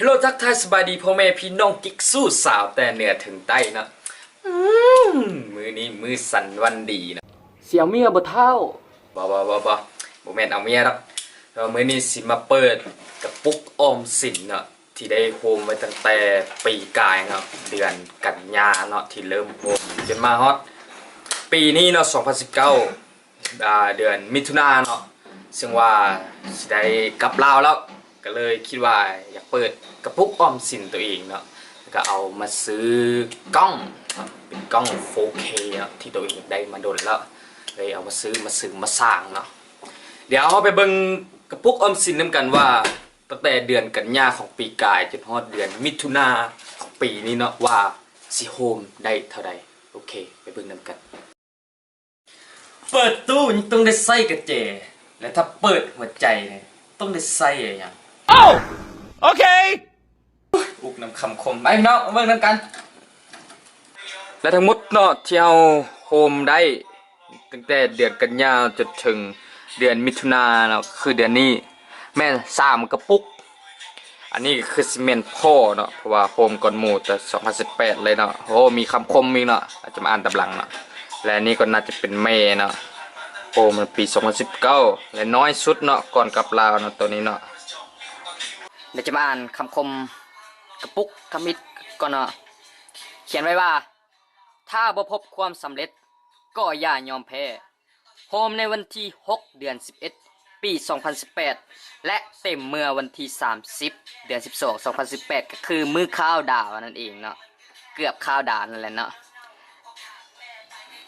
ໂລ ທັກທາຍສະບາຍດີພໍ່ແມ່ພີ່ນ້ອງກິກຊູສາວແຕ່ເໜືອເຖິງໃຕ້ເນາະ. ອືມ ມື້ນີ້ມື້ສັນວັນດີເນາະ. ຊິເອົາເມຍບໍ່ທ້າວ? ບໍ່ ບໍ່ ບໍ່ ບໍ່ ບໍ່ແມ່ນເອົາເມຍດອກ. ແຕ່ວ່າມື້ນີ້ຊິມາເປີດກະປຸກອອມສິນເນາະ ທີ່ໄດ້ໂຮມໄວ້ຕັ້ງແຕ່ປີກາຍເນາະ ເດືອນກັນຍາເນາະ ທີ່ເລີ່ມໂຮມຈົນມາຮອດປີນີ້ເນາະ ສອງພັນສິບເກົ້າ ອ່າ ເດືອນມິຖຸນາເນາະ ເຊິ່ງວ່າຊິໄດ້ກັບລາວແລ້ວ ກໍເລີຍຄິດວ່າຢາກເປີດກະປຸກອອມສິນໂຕເອງເນາະ ແລ້ວກໍເອົາມາຊື້ກ້ອງເນາະ ເປັນກ້ອງ ໂຟເຄ ເນາະ ທີ່ໂຕເອງຢາກໄດ້ມາດົນແລ້ວ ເລີຍເອົາມາຊື້ ມາເສີມມາສ້າງເນາະ. ດຽວເຮົາໄປເບິ່ງກະປຸກອອມສິນນຳກັນວ່າ ຕັ້ງແຕ່ເດືອນກັນຍາຂອງປີກາຍຈົນຮອດເດືອນມິຖຸນາຂອງປີນີ້ເນາະ ວ່າຊິໂຮມໄດ້ເທົ່າໃດ. ໂອເຄ ໄປເບິ່ງນຳກັນ. ເປີດຕູ້ຍັງຕ້ອງໄດ້ໃຊ້ກະແຈ ແລະ ຖ້າເປີດຫົວໃຈນີ້ຕ້ອງໄດ້ໃຊ້ຫຍັງ? ໂອ້ ໂອເຄ ອຸກນຳຄຳຄົມ. ໄປພີ່ນ້ອງ ມາເບິ່ງນຳກັນ. ແລະ ທັງໝົດເນາະ ທີ່ເຮົາໂຮມໄດ້ ຕັ້ງແຕ່ເດືອນກັນຍາຈົນເຖິງເດືອນມິຖຸນາເນາະ ຄືເດືອນນີ້ ແມ່ນສາມກະປຸກ. ອັນນີ້ກໍຄືຊິແມ່ນພໍເນາະ ເພາະວ່າໂຮມກ່ອນໝູ່ແຕ່ສອງພັນສິບແປດເລີຍເນາະ. ໂອ້ ມີຄຳຄົມອີກເນາະ ອາດຈະມາອ່ານຕາມຫຼັງເນາະ. ແລະ ອັນນີ້ກໍໜ້າຈະເປັນແມ່ເນາະ ໂຮມໃນປີສອງພັນສິບເກົ້າ ແລະ ນ້ອຍສຸດເນາະ ກ່ອນກັບລາວເນາະ ໂຕນີ້ເນາະ. ດຽວຈະມາອ່ານຄຳຄົມກະປຸກທຳອິດກ່ອນເນາະ. ຂຽນໄວ້ວ່າ ຖ້າບໍ່ພົບຄວາມສຳເລັດ ກໍຢ່າຍອມແພ້. ໂຮມໃນວັນທີຫົກ ເດືອນສິບເອັດ ປີສອງພັນສິບແປດ ແລະ ເຕັມເມື່ອວັນທີສາມສິບ ເດືອນສິບສອງ ສອງພັນສິບແປດ ກໍຄືມື້ຄາວດາວນັ້ນເອງເນາະ ເກືອບຄາວດາວນັ້ນແຫຼະເນາະ.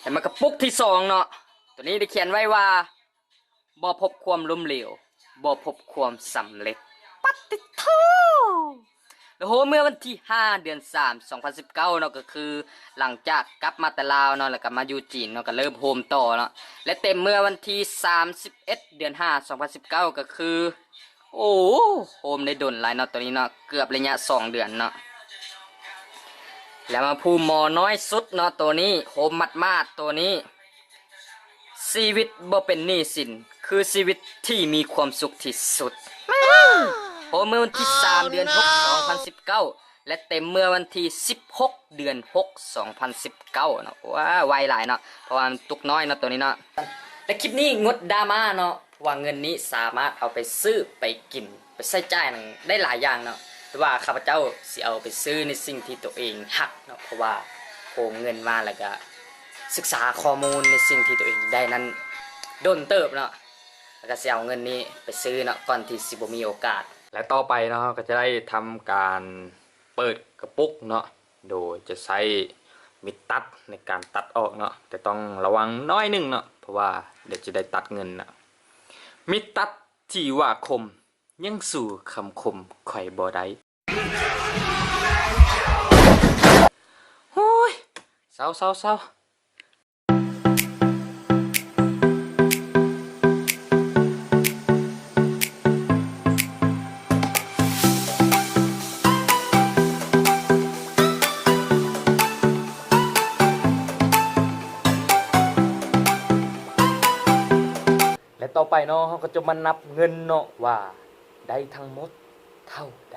ແລ້ວມາກະປຸກທີສອງເນາະ ໂຕນີ້ໄດ້ຂຽນໄວ້ວ່າ ບໍ່ພົບຄວາມລົ້ມເຫຼວ ບໍ່ພົບຄວາມສຳເລັດ. ປາດຕິໂທ! ແລ້ວໂຮມເມື່ອວັນທີຫ້າ ເດືອນສາມ ສອງພັນສິບເກົ້າເນາະ ກໍຄືຫຼັງຈາກກັບມາແຕ່ລາວເນາະ ແລ້ວກໍມາຢູ່ຈີນເນາະ ກໍເລີ່ມໂຮມຕໍ່ເນາະ ແລະ ເຕັມເມື່ອວັນທີສາມສິບເອັດ ເດືອນຫ້າ ສອງພັນສິບເກົ້າ ກໍຄື ໂອ້ ໂຮມໄດ້ດົນຫຼາຍເນາະ ໂຕນີ້ເນາະ ເກືອບໄລຍະສອງເດືອນເນາະ. ແລ້ວມາຜູ້ໝໍ້ນ້ອຍສຸດເນາະ ໂຕນີ້ ໂຮມໝາດໆ ໂຕນີ້ ຊີວິດບໍ່ເປັນໜີ້ສິນ ຄືຊີວິດທີ່ມີຄວາມສຸກທີ່ສຸດ. ໂຮມເມື່ອວັນທີສາມ ເດືອນຫົກ ສອງພັນສິບເກົ້າ ແລະ ເຕັມເມື່ອວັນທີສິບຫົກ ເດືອນຫົກ ສອງພັນສິບເກົ້າເນາະ. ວ້າ ໄວຫຼາຍເນາະ ເພາະວ່າມັນຕຸກນ້ອຍເນາະ ໂຕນີ້ເນາະ. ແລະ ຄລິບນີ້ງົດດຣາມາເນາະ ເພາະວ່າເງິນນີ້ສາມາດເອົາໄປຊື້ໄປກິນ ໄປໃຊ້ຈ່າຍນັ້ນໄດ້ຫຼາຍຢ່າງເນາະ ແຕ່ວ່າຂ້າພະເຈົ້າຊິເອົາໄປຊື້ໃນສິ່ງທີ່ໂຕເອງຮັກເນາະ ເພາະວ່າໂຮມເງິນມາ ແລ້ວກະສຶກສາຂໍ້ມູນໃນສິ່ງທີ່ໂຕເອງໄດ້ນັ້ນດົນເຕີບເນາະ ແລ້ວກະຊິເອົາເງິນນີ້ໄປຊື້ເນາະ ກ່ອນທີ່ຊິບໍ່ມີໂອກາດ. ແລະ ຕໍ່ໄປເນາະ ເຮົາກໍຈະໄດ້ທຳການເປີດກະປຸກເນາະ ໂດຍຈະໃຊ້ມີດຕັດໃນການຕັດອອກເນາະ ແຕ່ຕ້ອງລະວັງໜ້ອຍໜຶ່ງເນາະ ເພາະວ່າດຽວຈະໄດ້ຕັດເງິນນະ. ມີດຕັດທີ່ວ່າຄົມ ຍັງສູ້ຄຳຄົມຂ້ອຍບໍ່ໄດ້. ໂອ້ຍ ເຊົາໆໆ. ແລະ ຕໍ່ໄປເນາະ ເຮົາກໍຈະມານັບເງິນເນາະ ວ່າໄດ້ທັງໝົດເທົ່າໃດ.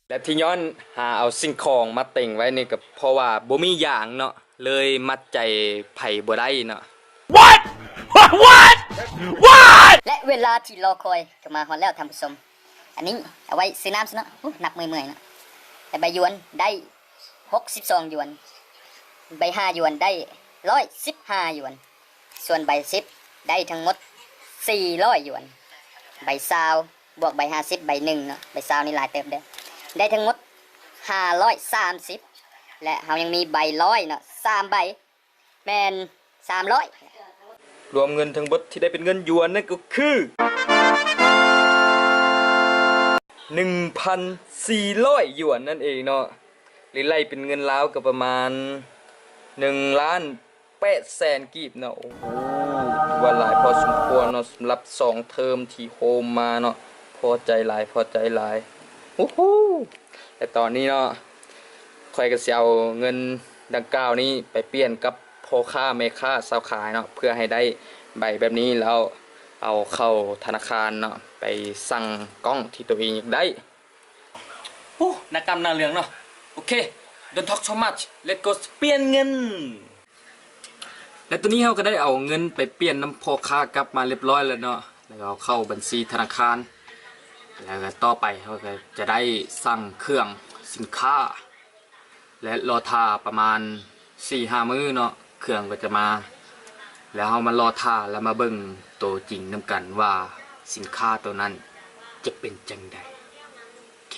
ແລະທີ່ຍ້ອນຫາເອົາສິ່ງຂອງມາເຕັງໄວ້ນີ້ກໍເພາະວ່າບໍ່ມີຢາງເນາະ ເລີຍມັດໃຈໃຜບໍ່ໄດ້ເນາະ. What? What? What? ແລະເວລາທີ່ລໍຄອຍກໍມາຮອດແລ້ວທ່ານຜູ້ຊົມ. ອັນນີ້ເອົາໄວ້ຊື້ນ້ຳຊະເນາະ. ໂອ້ ນັບເມື່ອຍໆເນາະ. ແລະໃບຢວນໄດ້ຫົກສິບສອງຢວນ, ໃບຫ້າຢວນໄດ້ຮ້ອຍສິບຫ້າຢວນ, ສ່ວນໃບສິບໄດ້ທັງໝົດສີ່ຮ້ອຍຢວນ, ໃບຊາວ ບວກໃບຫ້າສິບ ໃບໜຶ່ງເນາະ, ໃບຊາວນີ້ຫຼາຍເຕີບເດີ້, ໄດ້ທັງໝົດຫ້າຮ້ອຍສາມສິບ ແລະເຮົາຍັງມີໃບຮ້ອຍເນາະ ສາມໃບ ແມ່ນສາມຮ້ອຍ. ລວມເງິນທັງເບິດທີ່ໄດ້ເປັນເງິນຢວນນັ້ນກໍຄື ໜຶ່ງພັນສີ່ຮ້ອຍຢວນນັ້ນເອງເນາະ ຫຼືໄລ່ເປັນເງິນລາວກໍປະມານໜຶ່ງລ້ານ ແປດແສນກີບເນາະ. ໂອ້ໂຫ ຖືວ່າຫຼາຍພໍສົມຄວນເນາະ ສຳລັບສອງເທີມທີ່ໂຮມມາເນາະ. ພໍໃຈຫຼາຍ ພໍໃຈຫຼາຍ. ໂອ້ໂຫ ແລະຕອນນີ້ເນາະ ຂ້ອຍກໍຊິເອົາເງິນດັ່ງກ່າວນີ້ໄປປ່ຽນກັບພໍ່ຄ້າແມ່ຄ້າຊາວຂາຍເນາະ ເພື່ອໃຫ້ໄດ້ໃບແບບນີ້ ແລ້ວເອົາເຂົ້າທະນາຄານເນາະ ໄປສັ່ງກ້ອງທີ່ຕົວເອງຢາກໄດ້. ໂອ້ ໜ້າກຳໜ້າເຫຼືອງເນາະ. ໂອເຄ Don't talk so much, let's go ປ່ຽນເງິນ. ແລະຕອນນີ້ເຮົາກໍໄດ້ເອົາເງິນໄປປ່ຽນນຳພໍ່ຄ້າກັບມາຮຽບຮ້ອຍແລ້ວເນາະ ແລ້ວກໍເອົາເຂົ້າບັນຊີທະນາຄານ ແລ້ວກໍຕໍ່ໄປເຮົາກໍຈະໄດ້ສັ່ງເຄື່ອງສິນຄ້າ ແລະລໍຖ້າປະມານສີ່ຫ້າມື້ເນາະ ເຄື່ອງກໍຈະມາ ແລ້ວເຮົາມາລໍຖ້າ ແລ້ວມາເບິ່ງໂຕຈິງນຳກັນວ່າສິນຄ້າໂຕນັ້ນຈະເປັນຈັ່ງໃດ. ໂອເຄ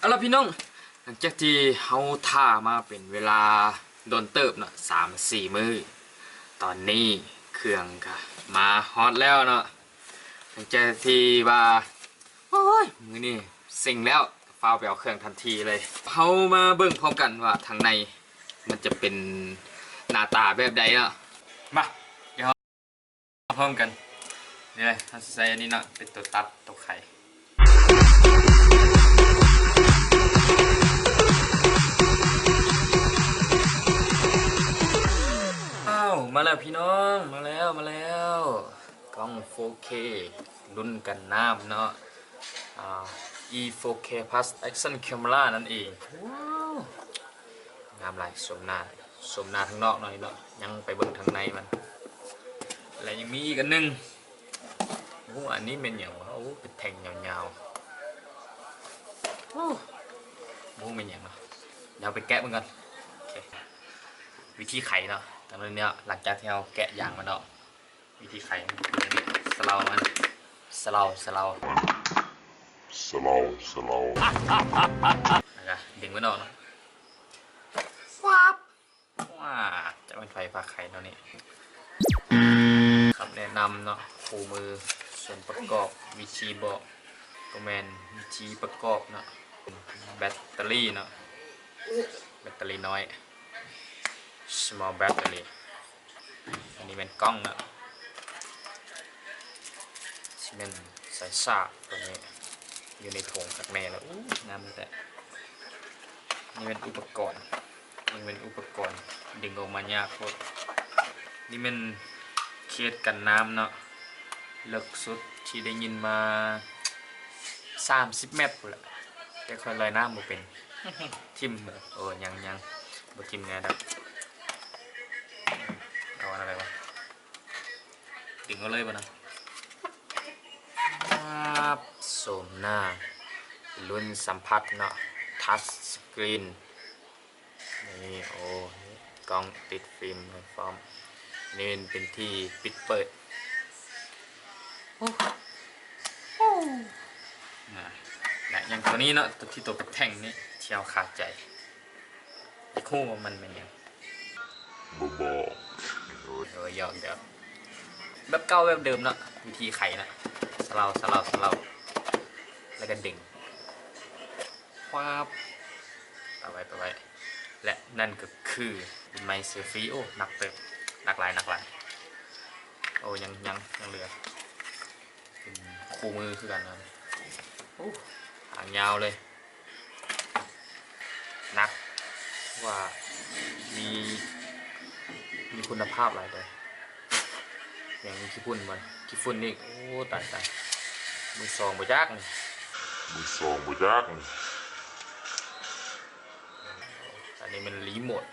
ເອົາລະພີ່ນ້ອງ ຫຼັງຈາກທີ່ເຮົາຖ້າມາເປັນເວລາດົນເຕີບເນາະ ສາມສີ່ມື້ ຕອນນີ້ເຄື່ອງກະມາຮອດແລ້ວເນາະ. ຫຼັງຈາກທີ່ວ່າ ໂອ້ຍ ມື້ນີ້ເຊັງແລ້ວ ຟ້າວໄປເອົາເຄື່ອງທັນທີເລີຍ. ເຮົາມາເບິ່ງພ້ອມກັນວ່າທາງໃນມັນຈະເປັນໜ້າຕາແບບໃດເນາະ. ມາ ດຽວເຮົາພ້ອມກັນ. ນີ້ເລີຍ ເຮົາຊິໃຊ້ອັນນີ້ເນາະ ເປັນຕົວຕັດຕົວໄຂ. ອ້າວ ມາແລ້ວພີ່ນ້ອງ ມາແລ້ວ ມາແລ້ວ ກ້ອງ ໂຟເຄ ລຸ້ນກັນນ້ຳເນາະ ອາ ອີ ໂຟເຄ ພລັສ ແອັກຊັນ ແຄເມຣາ ນັ້ນເອງ. ວ້າວ ງາມຫຼາຍ ຊົມໜ້າ ຊົມໜ້າທາງນອກໜ້ອຍເນາະ ຍັງໄປເບິ່ງທາງໃນມັນ. ແລະຍັງມີອີກອັນໜຶ່ງ ໂອ້ ອັນນີ້ແມ່ນຫຍັງວະ? ໂອ້ ເປັນແທ່ງຍາວໆ ໂອ້ ບໍ່ຮູ້ແມ່ນຫຍັງເນາະ ດຽວໄປແກະເບິ່ງກ່ອນ. ໂອເຄ ວິທີໄຂເນາະ ຕອນນີ້ເນາະ ຫຼັງຈາກທີ່ເຮົາແກະຢາງມັນອອກ ວິທີໄຂ ສະເລົາມັນ ສະເລົາ ສະເລົາ ສະເລົາ ສະເລົາ ແລ້ວກະດຶງມັນອອກເນາະ ຟາບ ວ້າ ຈະແມ່ນໄຟຟ້າໄຂເນາະນີ້. ຄຳແນະນຳເນາະ ຄູ່ມື ສ່ວນປະກອບ ວິທີບອກ ກໍແມ່ນວິທີປະກອບເນາະ ແບັດເຕີຣີເນາະ ແບັດເຕີຣີນ້ອຍ ສະມໍແບັດເຕີຣີ. ອັນນີ້ແມ່ນກ້ອງເນາະ ຊິແມ່ນສາຍສາກຕົວນີ້ ຢູ່ໃນຖົງຄັກແນ່ລະ. ໂອ້ ງາມແທ້. ນີ້ແມ່ນອຸປະກອນ ນີ້ແມ່ນອຸປະກອນ ດຶງອອກມາຍາກໂພດ. ນີ້ແມ່ນເຄສກັນນ້ຳເນາະ ເລິກສຸດທີ່ໄດ້ຍິນມາສາມສິບແມັດພຸ້ນລະ ແຕ່ຂ້ອຍລອຍນ້ຳບໍ່ເປັນ ຖິ້ມເບີດ. ໂອ້ ຍັງ ຍັງ ບໍ່ຖິ້ມງ່າຍດອກ. ເອົາອັນນັ້ນໄດ້ບໍ່? ດຶງເອົາເລີຍບໍ່ນະ? ປາບ ໂສມໜ້າ ລຸ້ນສຳຜັດເນາະ ທັດສະກຣີນ. ນີ້ ໂອ້ ກ້ອງຕິດຟິມພ້ອມ. ນີ້ເປັນທີ່ປິດເປີດ. ໂອ້ ນະ ແລະ ຢ່າງຕົວນີ້ເນາະ ຕົວທີ່ຕົວເປັນແທ່ງນີ້ ທີ່ເຮົາຄາໃຈ ຢາກຮູ້ວ່າມັນແມ່ນຫຍັງ? ບໍ່ບອກ. ໂອ້ຍ ຢອກໆ ແບບເກົ່າແບບເດີມເນາະ ວິທີໄຂເນາະ ສະເລົາ ສະເລົາ ສະເລົາ ແລ້ວກໍດຶງ ຄວາບ ປະໄວ້ ປະໄວ້ ແລະ ນັ້ນກໍຄືເປັນໄມ້ເຊລຟີ. ໂອ້ ໜັກເຕີບ ໜັກຫຼາຍ ໜັກຫຼາຍ. ໂອ້ ຍັງ ຍັງ ຍັງເຫຼືອ ເປັນຄູ່ມືຄືກັນນະ. ໂອ້ ຫາງຍາວເລີຍ ໜັກ ວ່າມີ ຄຸນນະພາບຫຼາຍເດີ. ຫຍັງມີຂີ້ຝຸ່ນບໍ່? ຂີ້ຝຸ່ນອີກ. ໂອ້ ຕາຍໆ. ມືສອງບໍ່ຈັກນີ້. ມືສອງບໍ່ຈັກນີ້. ອັນນີ້ແມ່ນຣີໂມດ.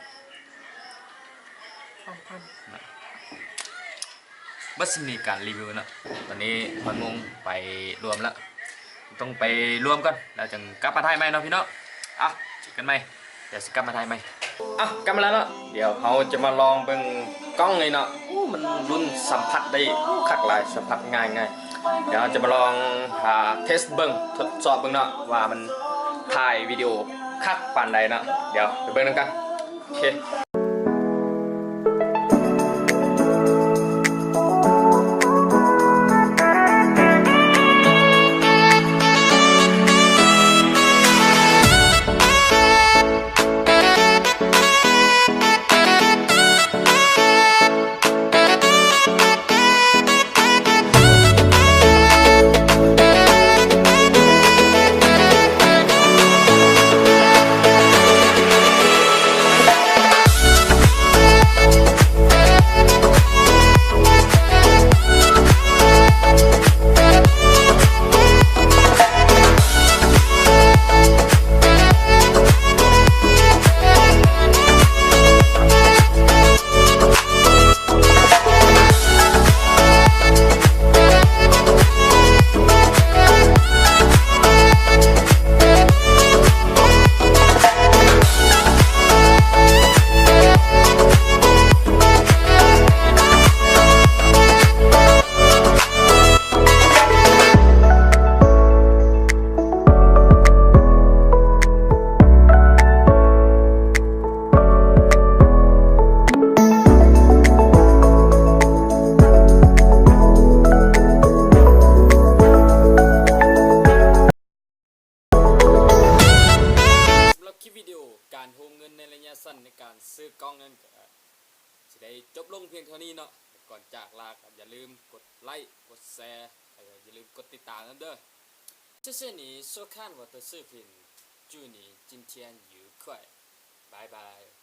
ເບິດສ່ຳນີ້ການຣີວິວເນາະ. ຕອນນີ້ມັນໂມງໄປລວມແລ້ວ. ຕ້ອງໄປລວມກ່ອນ ແລ້ວຈຶ່ງກັບມາຖ່າຍໃໝ່ເນາະພີ່ນ້ອງ. ອ່ະ ເຈີກັນໃໝ່ ດຽວຊິກັບມາຖ່າຍໃໝ່. ອ່ະ ກັບມາແລ້ວເນາະ. ດຽວເຮົາຈະມາລອງເບິ່ງກ້ອງນີ້ເນາະ. ໂອ້ ມັນລຸ້ນສຳຜັດໄດ້ຄັກຫຼາຍ, ສຳຜັດງ່າຍໆ. ດຽວເຮົາຈະມາລອງ ອ່າ ເທສເບິ່ງ ທົດສອບເບິ່ງເນາະ ວ່າມັນຖ່າຍວິດີໂອຄັກປານໃດເນາະ. ດຽວໄປເບິ່ງນຳກັນ. ໂອເຄ. ສຳລັບຄລິບວິດີໂອການໂຮມເງິນໃນໄລຍະສັ້ນໃນການຊື້ກ້ອງນັ້ນ ກໍຊິໄດ້ຈົບລົງພຽງເທົ່ານີ້ເນາະ. ແຕ່ກ່ອນຈາກລາ ກໍຢ່າລືມກົດໄລ ກົດແຊ ແລ້ວກໍຢ່າລືມກົດຕິດຕາມນຳເດີ. 谢谢你收看我的视频，祝你今天愉快，拜拜。